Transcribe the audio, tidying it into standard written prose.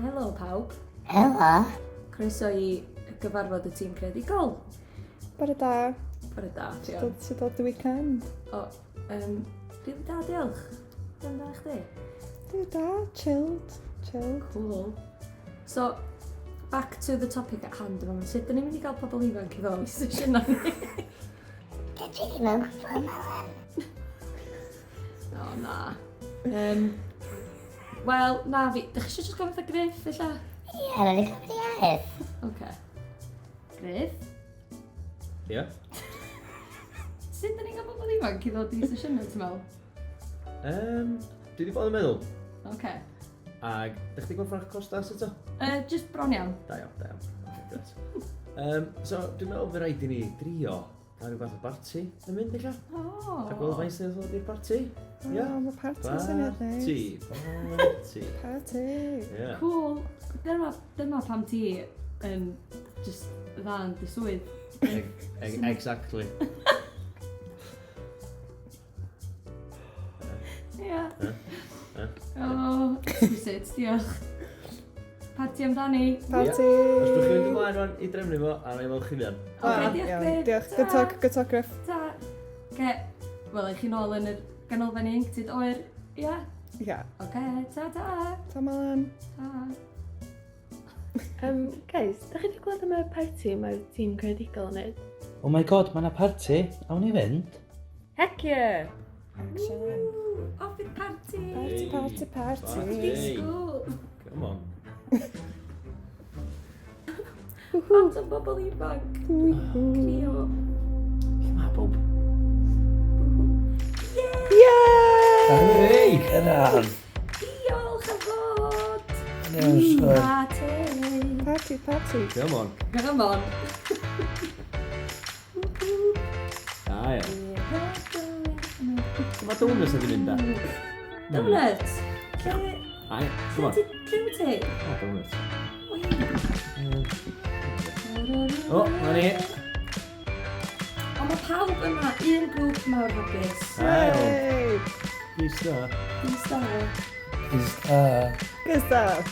Helo pawb. Helo. Croeso i gyfarfod y tîm creadigol. Bore da. Bore da, Ffion. Sut oedd dy weekend? O, rili da, diolch. Dwi'n da chdi? Dwi da, chilled, chilled. Cool. So, back to the topic at hand yma. Sut dyn ni'n mynd i gael pobl ifanc i ddod i sesiynau ni? Dwi ddim yn gwybod, Melen. O, na. Wel, na fi. Dych chi eisiau jyst gofyn wrtha Griff, ella? Ie, rhaid i gofyn i Griff. Oce. Griff? Ie? Sut dyn ni'n cael pobl ifanc i ddod i sesiynau, ti'n meddwl? Dwi wedi bod yn meddwl. Oce. Ag, dych chi wedi gorffen eich costas eto? Just bron iawn. Da iawn, da iawn. Oce, grêt. So, dwi'n meddwl fe rhaid i ni drio gael rhyw fath o barti yn mynd, ella? O! A gweld faint sy'n ddod i'r barti. O, mae party yn syniad neis. Parti, parti. Party. Ie. Cool. Dyma pam ti yn just dda yn dy swydd. Exactly. Ie. Eh? O, exquisite, diolch. Parti amdani. Parti. Os ydych chi'n mynd ymlaen rwan i drefnu fo, a na i weld chi fuan. Oce, diolch, Iawn, Griff. Diolch. Good talk, good talk, Griff. Ta. Oce, wel, i chi nôl yn yr ganolfan ieuenctid oer, ia? Ia. Oce, ta ta. Ta, Melen. Ta. Guys, da chi wedi gweld am y party mae'r tîm creadigol yn neud? Oh my god, mae yna parti. Awn ni fynd? Heck yeah! Action. Woo, off i'r party! Party, party, party. Party. Disgwyl! Come on. At y bobl ifanc. Crio. Lle mae bob? Yeah! Hey! Cyrraedd! Diolch am fod! Iawn, sir. Party! Party, party. Come on. Come on. Da iawn. Mae donuts wedi mynd da. Donuts! Lle... Ai, come on. Lle wyt ti? O, donuts. Wei. O, na ni. O, mae pawb yma, un grŵp mawr hapus. Hey! Yay! Peace da. Peace da. Peace da. Good stuff.